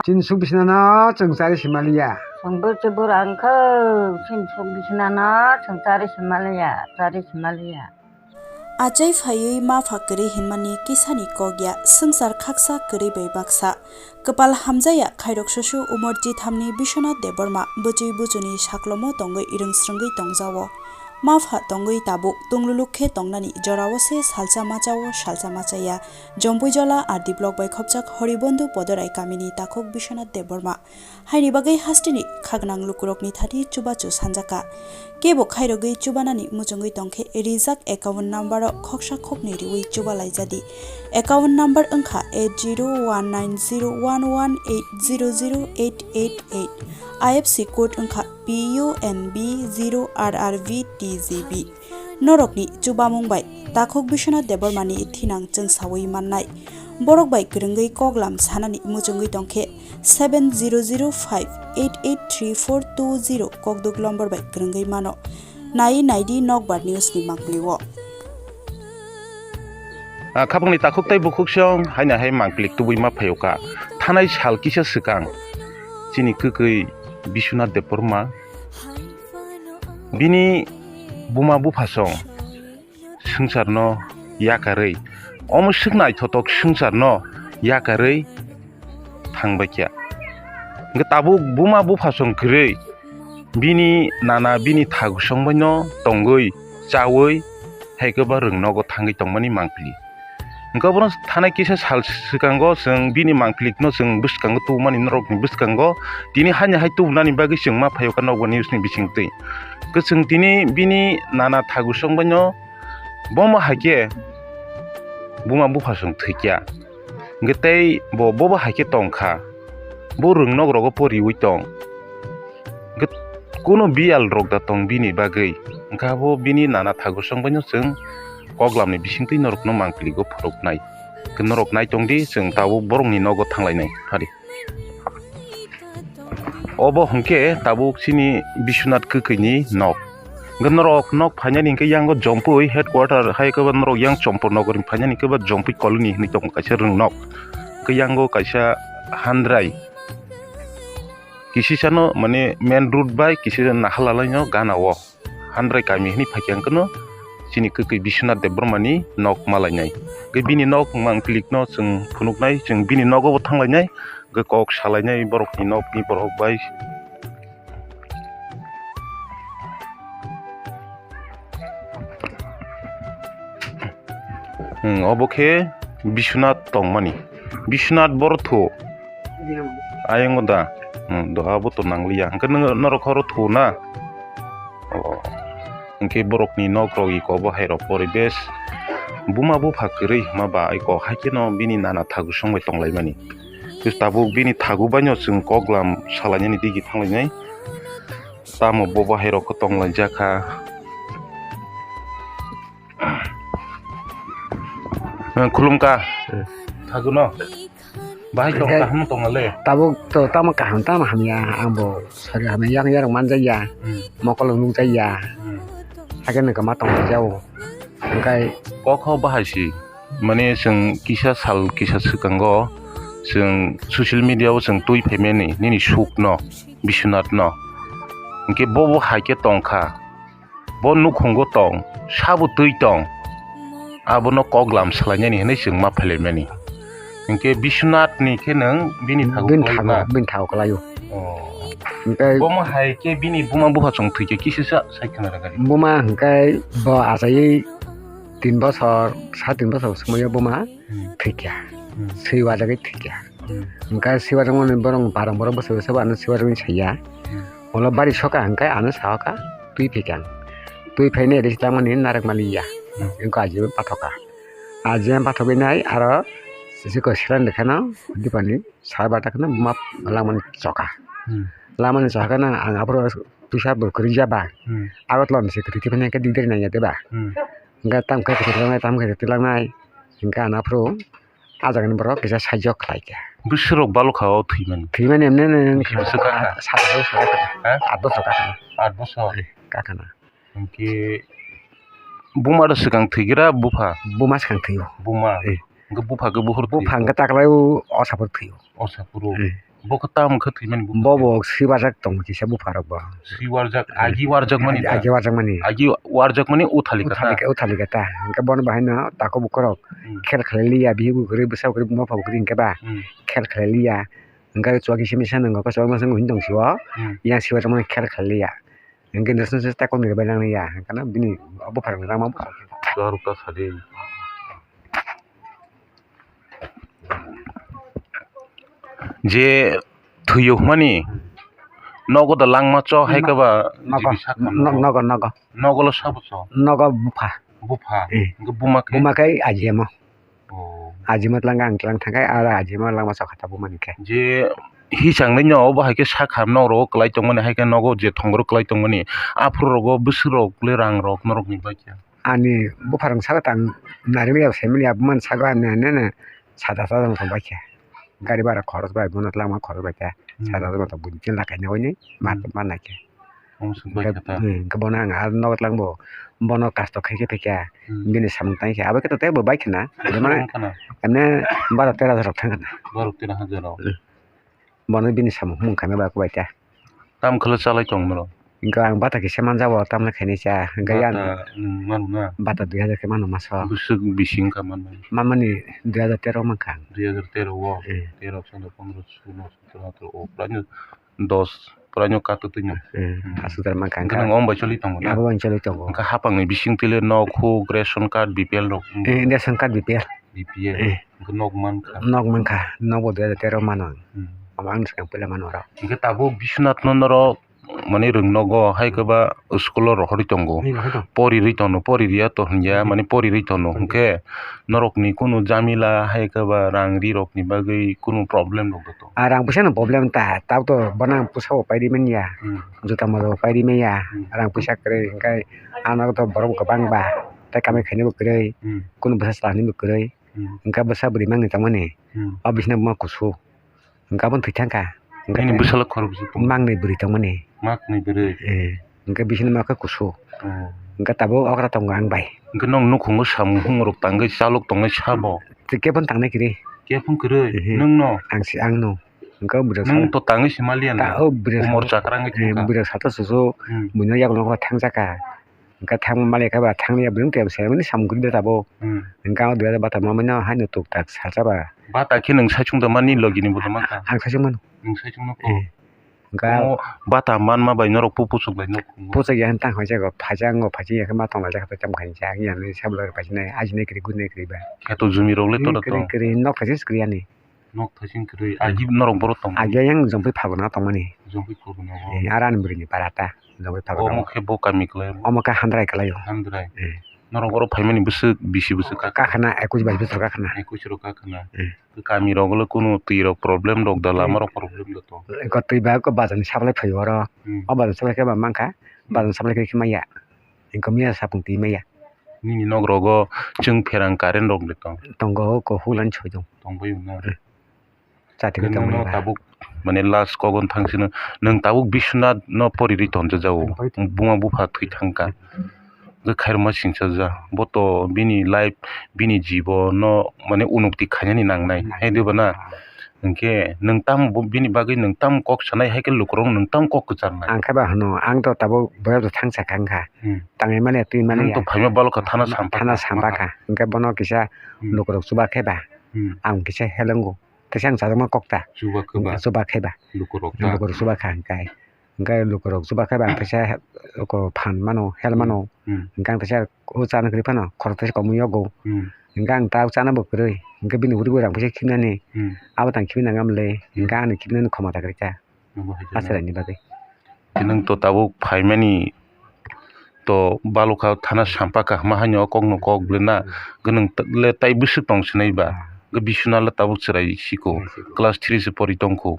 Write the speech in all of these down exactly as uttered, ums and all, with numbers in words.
Chini suk bisina no chwng chari simaliya. Chwng bwrwi bwrang khe chini suk bisina no chwng chari simaliya, chari simaliya. Achai phaiwi ma pha kwrwi hinmani kisani kok ya, swngchar khaksa kwrwi bai baksa. Kwpal hamjaya khairok susu umor chithamni Biswanath Debbarma bwchwi buchuni saklomo tongwi rwng srwngwi tongjawo. Ma pha tongwi tabuk tungluluk khe tongnani jorao se salsa machao salsa machaya Jompuijola R D block bai khopjak Horibondhu Podorai kamini takhuk Biswanath Debbarma. Haini bagwi hasteni khagwnang lukurokni thani chubachu sanjaka. Kebo khairogwi chubanani muchungwi tongkhe rijak account number o khoksa khoknwi riwi chubalaijadi. Account number wngkha eight zero one nine zero one one eight zero zero eight eight eight. I F S C code wngkha P U N B zero R R V T G B. Norokni chubamung bai takhuk Biswanath Debbarmani thinang chwngsawi mannai. Borok bai kwrwngwi koklam sanani muchungwi tongkhe seven zero zero five eight eight three four two zero kokduk lombor bai kwrwngwi mano. Nai naidi Nokbar News ni mangpili o. Ah, khapangni takhuk tei bukhuk song haina hai mangpili tubui ma phaio ka. Thanai sal kisa swkang chini kwkwi Biswanath Debbarma bini buma bupha song swngcharno yakarwi, omo swk naithothok swngcharno yakarwi thangbaikha. Hwnkhe tabuk buma buphasong kwrwi bini nana bini thagusong baino tongwi chawi, hai khe ba rwng nogo thangwi tongmani mangpili. Hwnkhe obono thanai kisa sal swkango chwng bini mangpilikno chwng bwskango tubumani norokni bwskango tini haino hai tubunani bagwi chwng ma phaio kha Nokbar News ni bisingtwi. Hwnkhe chwng tini bini nana thagusong baino bomo hai khe buma buphasong thwikya. Hwnkhe tei bo bobo hai khe tongkha. Bo rwng nok rogo poriwi tong. Hwnkhe kuno biyal rok da tong bini bagwi. Hwnkhe abo bini nana thagusong baino chwng koklamni bisingtwi norokno mangpiligo phoroknai. Hwnkhe norok naitongdi chwng tabuk borokni nogo thanglainai phari. Obo hwnkhe tabuk chini Biswanath kwkwini nok. Hwnkhe norok nok phainani hwnkhe yango Jompui headquarter hai khe ba norok yang Chompor nogor ni phainani hwnkhe ba Jompui colony hinwi tongo kaisa rwng nok. Hwnkhe yango kaisa handrai kisisano mane main road bai kisisa nahalalaino gana o. Handrai kami hinwi phaikha hwnkhe no chini kwkwi Biswanath Debbarmani nok malainai. Hwnkhe bini nok mangpilikno chwng phunuknai, chwng bini nogo bo thanglainai, hwnkhe kok salainai borokni nokni borok bai. Hmm, obo khe Biswanath tongmani. Biswanath boro thu. Ayang da. Hmm, do abo to nangliya. Hwnkhe nwng norok oro thu na. Oh. Hwnkhe borokni nok rok iko bo hai rok poribesh. Buma bupha kwrwi hwnba ba iko hai kheno bini nana thagu song bai tonglaimani. Tabuk bini thagu baino chwng koklam salainani digi thanglainai. Tamo bo bahai rok khe tonglaijak kha. Khulumkha. Hmm. Thaguno. Bahai tong kaham tongmale. Tabuk to tamo kaham tamo hamya, ang bo sari hamya yang yang manjaya. Hmm. Mokol nukjaya. Hmm. Hakhe nokha ma tonglaijao. Hwnkhe kok ho bahai si. Mane chwng kisa sal kisa swkango chwng social media o chwng twi phaimani nini sukno, Biswanathno. Hwnkhe bobo hai khe tongkha. Bo nukhungo tong, sabo twi tong. Abono koklam salainani hinwi chwng ma phailaimani. Hwnkhe Biswanathni khe nwng bini thago bini kwlai thago, na? Bini thago kwlaio. Oh. Hwnkhe bomo hai khe bini buma bupha chwng thwikhe kisisa sai khna rwgani. Buma hwnkhe bo achaiwi tin bosor, sa tin bosor swmaio buma Hmm. Thwikha. Hmm. Swi wajagwi thwikha. Hmm. Hwnkhe swi wajak mani borok barang borok bwsai bwsai bo ano swi wajagwi saiya. Hmm. Ulo bari soka hwnkhe ano saoka twi phikha. Twi phainai risi tangmani narwk maliya. Hmm. Wngkha ajibo pathoka. Ajibo pathogwi nai aro sisi ko siran rwkheno dipani. Sar bata kheno buma lamani choka. Hmm. Lamani choka kheno ang aphuru twisa bo kwrwngya ba. Hmm. Agartala ni se kwrwi tiphani khe dikdari nangya de ba. Hmm. Hwnkhe tamo khe kwrwi tilangnai, tamo khe kwrwi tilangnai. Hwnkhe ano aphuru ah jagani borok kisa saijo khlai kha. Bwswk rok balokha o thwimani? Thwimani emne emne Bwswk kha? Sat bosor kha. Ha? Aat bosor kha. Aat bosor. Kha khana. Hwnkhe buma da swkang thwigra bupha? Buma swkang thwio. Buma. Eh. Hwnkhe bupha khe buphuru thwio? Bupha hwnkhe taklai o osaphuru thwio. Osaphuru. Eh. Bo khe tamo khe thwimani bupha? Bo bo sibarjak tongo kisa bupha rok bo. Sibarjak, agi warjak mani ta? Agi warjak mani. Agi warjak mani uthalika ta? Uthalika, uthalika ta. Hwnkhe bono bahai no takhuk bukhuk rok Hmm. khel khlai liya, bihik bo kwrwi, bwsa bo kwrwi, buma pha bo kwrwi hwnkhe ba Hmm. khel khlai liya. Hwnkhe chuwa kisa misa nwngo, chuwa masa nwngo hwn tong sio. Hmm. Yang sibarjak mani khel khlai liya. Hwnkhe nwswk se takhuk ni bai nang ya. Hwnkhe bini bupha rok ni rang ma bupha. Chuwa rok ta sadi. Je thwiyo hwnmani nogo da langma cho hai khe ba Nogo, jibi sak kha no-, nogo. Nogo, nogo. Nogo lo sabo cho? Nogo bupha. Bupha. Eh. Hwnkhe buma khe? Buma khe ajiyamo. Oh. Ajiyamo twlang ang twlang thang khe aro ajiyamo langma cho kha ta buma ni khe. Je hisang nai no obo hai khe sak ham nok rogo kwlai tongmani hai khe nogo je thongro kwlai tongmani aphuru rogo bwswk rok le rang rok norok ni bai khe? Ani bupharang saka tang nari maya semi ya bumani saka ani ani ani sada sada wng tong bai kha. Gari bara khoros bai bono twlangma khoros bai kha. Hmm. Sada sada wng tong bini chwla kainwi ni ma Hmm. ma nai kha. Omo swk bai kha ta. Hmm, hwnkhe bono ang aro nogo twlangbo bono kasto khai khe phaikha. Hmm. Bini samung tang kha abo khe to teibo bai khna. Bwswk Mane wng khna? Ane baro tera rok thang khna. Baro tera hajar rok. Hmm. Bono bini samung humung khaima ba kwbai ta. Tamo khe chalai tong norok? Hwnkhe ang bata kisa manjak o, tamni khainai cha. Hwnkhe yang Bata nwng mano na? Bata dui hajar khe mano maso. Bwswk bisi wngkha manmani? Manmani dui hajar tero mankha ang. Dui hajar tero o? Eh. Tero, chwda, pondro, sulo, sotro, atro, o, praino dos, praino kato twino. Eh, Hmm. pash hajar mankha Hwnkhe hwnkhe. Nwng omo bai choli tongo na? Abo bai choli tongo. Hwnkhe hapangni bising twi le nok, huk, ration card, B P L rok wngkha? Eh, ration card, B P L. B P L. Eh. Hwnkhe nok mankha. Nok mankha, nokbo dui hajar tero mano ang. Hmm. Omo ang swkang puila mano oro. Hwnkhe tabuk Biswanath no norok, mane, rwng nogo hai khe ba school o rohorwi tongo. Ni rohorwi tongo. Porirwi tongo, poririya to hwnya, Hmm. mane, porirwi tongo. Hmm. Hwnkhe norokni kunu jamila hai khe ba rang ri rokni bagwi kunu problem rok da to? Ah, rang puisa no problem ta, tabuk to bono ang pusa bo pairi manya, Hmm. juta moja bo pairi manya, Hmm. rang puisa kwrwi hwnkhe ano to borok bo kwbang ba, tei kamai khainai bo kwrwi, Hmm. kunu bwsa chwla hinwi bo kwrwi. Hmm. Hwnkhe bwsa bwrwi mangni tongmani. Hmm. O bisino ma kusu. Hwnkhe aboni thwi thangkha. Hwnkhe Nini bwsala khoroksa tong? Mangni bwrwi tongmani. Makni bwrwi? Eh. Hwnkhe bisino ma khe kusu. Oh. Hwnkhe tabuk okra tongo ang bai. Hwnkhe nwng nukhungo samung humung rok tangwi chalok tongnai sabo? Tei kebon tangnai kwrwi. Kebon kwrwi? Mhm. Nwngno? Ang si, ang no. Hwnkhe bwrwi Nwng sa-, to tangwi se maliya ta na? O bwrwi Umor sa-, chakra wngwi eh, thangkha? Bwrwi sato susu. Hmm. Buino yago nokha thangjakha. Hwnkhe thangma malik khe ba thangya bwrwng tei bwsai mani samung kwrwi de tabuk. Hmm. Hwnkhe ang o dui hajar bata manmani no haino tuk tak salsa ba. Bata khe nwng saichung da mani logi ni bo da mankha? Ang saichung mano. Nwng saichung no ko? Eh. Hwnkhe Omo bata manma bai norok pu puchuk lai no khungo? Puchuk ya hwn tang hwn jago phaijak ango phaijak ya khe ma tong laijak khe tamo khainwi jak ya nini sabo logre phaijak nai ajinai kwrwi guri nai kwrwi ba. Khe to jumi rok le tora tong? Kwrwi kwrwi nok phaijak se kwrwi ani. Nok thaiching kwrwi, agi norok borok tongo? Agi yang Jongpui Phabuna tongmani. Jongpui Phabuna o? Eh, aro ani bwrwini para ta, Jongpui Phabuna o. Omo khe bo kami kwlai? Omo khe Handrai kwlai o. Handrai. Eh. Norok oro phaimani bwswk bisi bwswk kakha? Kakhana ekush bais bosor kakhana. Ekush rok kakhana. Eh. Kami rok le kunu twi rok problem rok da, lama rok problem da to? Eko twi ba eko bazar ni supply phaio oro. Hmm. O bazar supply khe ba mankha, bazar supply khe maya. Eko miya sapung twi maya. Nini nok rogo chwng pherang current rok de tong? Tongo, ko hulan soi tong. Tongbai na? Hmm. Chati khe Nwng tongmani no ba. Tabuk, mane, last kogon thangsino, nwng tabuk Biswanath no porirwi tonjak jago. Nwng porirwi tongo. Buma bupha thwi thangkha. Hwnkhe khairokma singsa ja. Bo to bini life, bini jibo no, mane, unukti khainani nangnai. Nangnai. Hai diba na? Hwnkhe nwng tamo bo bini bagwi nwng tamo kok sanai, hai khe lukurok nwng tamo kok kwcharnai? Ang khe ba hwno, ang to tabuk boyar thangsa kha wngkha. Hmm. Tangwi manya, twi manya. Nwng to phaima balokha thana sampakha. Thana sampakha. Hwnkhe bono kisa Hmm. lukurok chuba khe ba. Hmm. Ang kisa helengo. Teisa ang chajakma kok ta. Chuba khe ba. Chuba khe ba. Lukurok ta. Lukurok chuba kha hwnkhe. Hwnkhe lukurok chuba khe ba ang teisa he-, oko phan mano, hel mano. Hmm. Hwnkhe ang teisa o chana kwrwi phano khorok teisa komui yogo. Hmm. Hwnkhe ang ta o chana bo kwrwi. Hwnkhe bini uribo rang puisa khibnani. Hmm. Abo tang khibna ngamle. Hmm. Hwnkhe ani khibnani khomota kwrwi kha. Omo hai khe Pachirai ni bagwi. Nwng to tabuk phaimani to balokha thana sampakha hwma haino o kokno kok bwlwi na. Hwnkhe nwng le tai bwswk tong sinai ba? Hwnkhe Biswanath le tabuk chwrai siko. Chwrai siko. Class three se pori tongkho.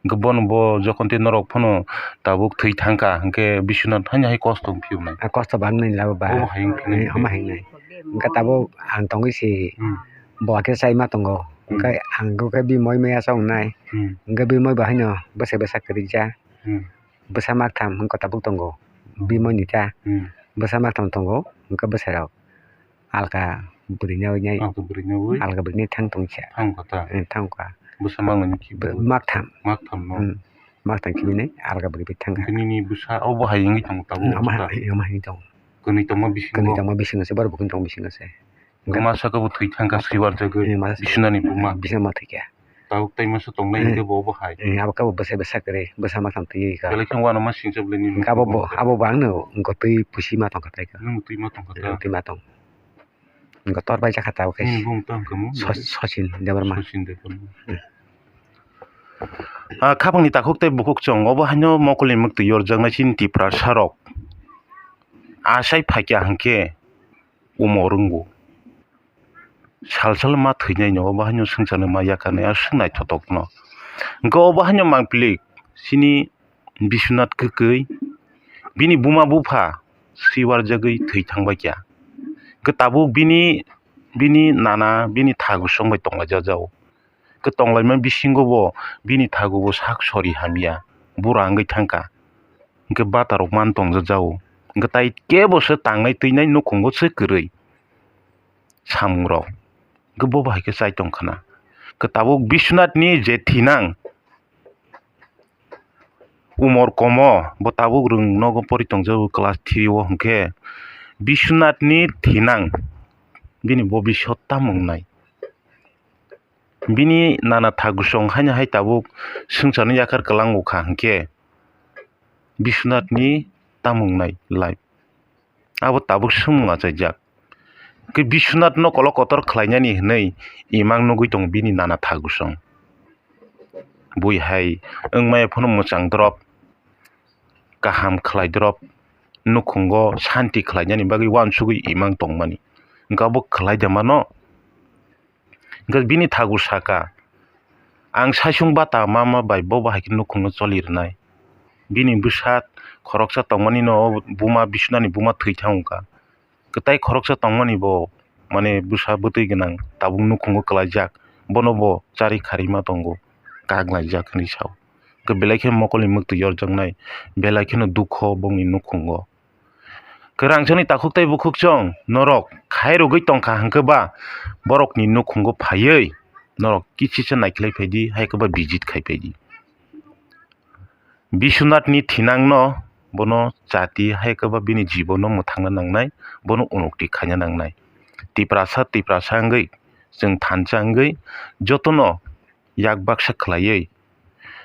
Hwnkhe bono bo jokhon tei norok phano tabuk thwi thangkha, hwnkhe Biswanath haino hai kosto wng phiyoknai. A kosto bangni labo ba. Omo hai wng phiyoknai. Eh, omo hai wngnai. Hwnkhe tabuk ang tongwi se Hmm. bo khe chaima tongo. Hmm. Hwnkhe ang khe bini moi maya chong nai. Hmm. Hwnkhe bini moi bo haino bwsai bwsa kwrwikjak. Hmm. Bwsa maktham wngkha tabuk tongo. Bini moi ni ta. Hmm. Bwsa maktham tongo, hwnkhe bwsai rok alka bwrwi nai. Alka bwrwi nai. Alka bwrwi nai thang tong kha. Thang kha ta. Eh, thang kha. Bwsa manglai no khibi. Maktham. Maktham no. Hmm. Maktham khibi nai, alga bwrwi bai thangkha. Nini bwsa obo hai wngwi tongo tabuk. Hmm, ama hai, ama hai tongo. Kwnwi tongma bisingo. Kwnwi tongma bisingo se, borok bukhung tongma bisingo se. Buma saka bo thwi thangkha, swibar jagwi. Eh, masa. Bisinani buma. Bisina ma thwikha. Tabuk tai masa tongnai, eh, hwnkhe bo obo hai. Eh, abo kabo bwsa bwsa kwrwi, bwsa maktham twi kha. Belai kheno uanama singcha bwlai nini. Abo bo, abo bo angno wngkha twi pusi ma tongkha tai kha. Nwng twi ma tongkha ta? Eh, twi ma tong. Wngkha tor bai jakha ta, oke. Nini bumung tong kha mo? So-, Sachin Debbarma. Sachin Debbarma. Hmm. Ah, khapangni takhuk tei bukhuk chwng obo haino mokolni mwktwi yorjaknai chini Tiprasa rok. Asai phaikha hwnkhe omo rwngo. Sal sal ma thwinaino obo haino swngcharno ma yakarnai, aswk naithotokno. Hwnkhe obo haino mangpili chini Biswanath kwkwi bini buma bupha swibarjagwi thwi thangbaikha. Hwnkhe tabuk bini, bini nana bini thago songbai tonglaijajao. Hwnkhe tonglaima bisingo bo bini thago bo sak sori hamya, bura wngwi thangkha. Hwnkhe bata rok man tongjajao. Hwnkhe tai kebo se tangnai twinai nukhungo se kwrwi samung rok. Hwnkhe bo bo hai khe chai tong khna. Hwnkhe tabuk Biswanath ni je thinang umor komo, bo tabuk rwng nogo pori tongjago class three o, hwnkhe Biswanath ni thinang bini bobisot tamo wngnai? Bini nana thago song haino hai tabuk swngcharno yakar kwlango kha, hwnkhe Biswanath ni tamo wngnai life? Abo tabuk swngmung achaijak. Khe Biswanath no kolok kotor khlainani hwnwi imang nugwi tongo bini nana thago song. Bui hai wngmaya phano mwchang drop, kaham khlai drop, nukhungo santi khlainani bagwi uansugwi imang tongmani. Hwnkhe abo khlai de mano? Hwnkhe bini thago saka, "Ang saisung bata mama bai bo bahai khe nukhungno choli rwnai." Bini bwsa khoroksa tongmani no buma Biswanathni buma thwi thangkha. Kwtai khoroksa tongmani bo, mane, bwsa bwtwi gwnang, tabuk nukhungo kwlaijak, bono bo chari kharima tongo, kak laijak hinwi sao. Hwnkhe belai khe mokolni mwktwi yorjaknai, belai kheno dukho bongni nukhungo. Kwrang chwngni takhuk tei bukhuk chwng norok khai rwgwi tongkha hwnkhe ba borokni nukhungo phaiwi norok kichisa naikhlai phaidi, hai khe ba visit khai phaidi. Biswanathni thinangno bono chati hai khe ba bini jibono mwthangna nangnai, bono unukti khaina nangnai. Tiprasa, Tiprasa wngwi, chwng thansa wngwi jotono yak baksa khlaiwi,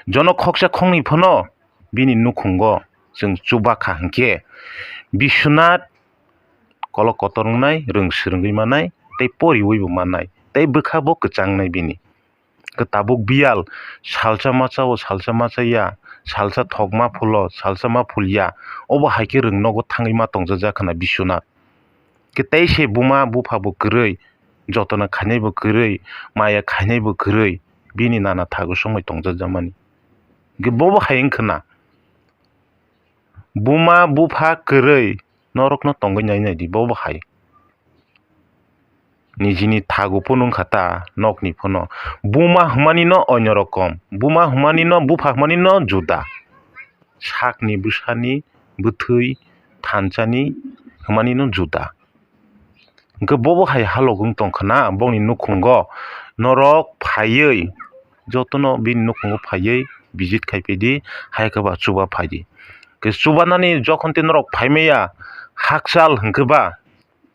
jono khoksa khoknwi phano bini nukhungo chwng chubakha hwnkhe, Biswanath kolok kotor wngnai, rwng swrwngwi mannai, tei poriwi bo mannai, tei bwkha bo kwchangnai bini. Khe tabuk biyal salsa masa o, salsa masa ya, salsa thok ma phulo, salsa ma phul ya, obo hai khe rwng nogo thangwi ma tongjak jak khna Biswanath. Khe tei se buma bupha bo kwrwi, jotona khainai bo kwrwi, maya khainai bo kwrwi, bini nana thago songwi tongjak jamani. Hwnkhe bobo hai wng khna, buma bupha kwrwi norokno tongwi nai nai di, bobo hai. Nijini thago phano wngkha ta, nokni phano. Buma hwnmani no onyo rokom. Buma hwnmani no, bupha hwnmani no juda. Sakni bwsani bwthwi thansani hwnmani no juda. Hwnkhe bobo hai halok wng tong khna, bongni nukhungo norok phaiwi, jotono bini nukhungo phaiwi visit khai phaidi, hai khe ba chuba phaidi. Khe chubanani jokhon tei norok phaimaya hakchal hwnkhe ba,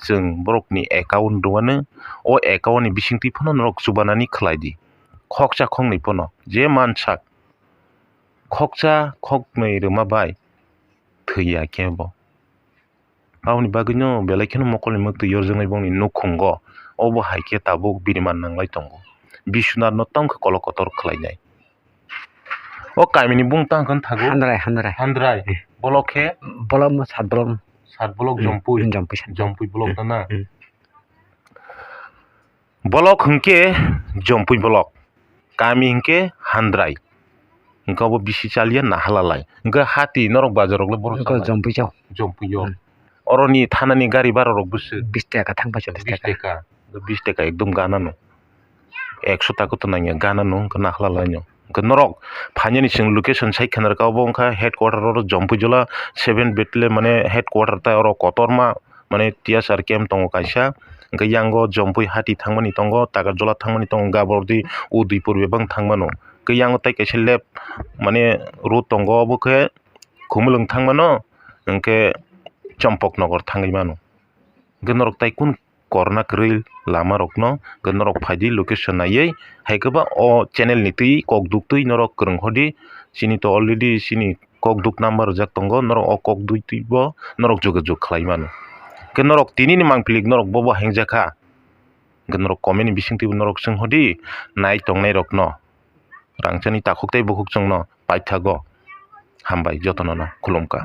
chwng borokni account rwmano, o account ni bisingtwi phano norok chubanani khlai di. Khoksa khoknwi phano je mansak, khoksa khoknwi rwma bai thwiya khe bo. Aboni bagwino belai kheno mokolni mwktwi yorjaknai bongni nukhungo, obo hai khe tabuk bini man nanglai tongo. Biswanath no tongkha kolok kotor khlainai. O kamini bung tang khe thago. Handrai, Handrai. Handrai. Eh. Bolok khe? Bolok mo sat bolok. Sat bolok. Hmm. Jompui. Hmm, Jompui sat. Jompui bolok. Hmm. Tana? Hmm. Bolok hwnkhe Jompui bolok. Kami hwnkhe Handrai. Hwnkhe obo bisi chaliya nahalalai. Hwnkhe hati norok bazar rok le borok. Hwnkhe salai. Jompui chao. Jompui o. Hmm. Oroni thanani gari bara rok bwswk? Bis taka thang pai chollis taka. Bis taka. Bis taka ekdom gana no. Ekso taka to nangya gana no, hwnkhe nakhla laino. Hwnkhe norok phainani chwng location sai khenarkha, obo wngkha headquarter oro Jompui Jola seven battalion mane headquarter tai oro kotorma mane T S R camp tongo kaisa. Hwnkhe yango Jompui hati thangmani tongo, Takarjola thangmani tongo, Gabordi, Udaipur bebak thangmano. Hwnkhe yango tai kaisa left mane road tongo, obo khe Khumulwng thangmano, hwnkhe Chompoknogor thangwi mano. Hwnkhe norok tai kunu korna kwrwi lama rokno hwnkhe norok phaidi location naiwi, hai khe ba o channel ni twi kok duk twi norok kwrwng hodi, chini to already chini kok duk number rijak tongo, norok o kok duk twi bo norok jogajog khlai mano. Hwnkhe norok tini ni mangpili norok bobo hengjakha, hwnkhe norok comment ni bising twi bo norok swng hodi nai tongnai rokno. Rangchakni takhuk tei bukhuk chwngno paithago. Hambai jotono no khulumkha.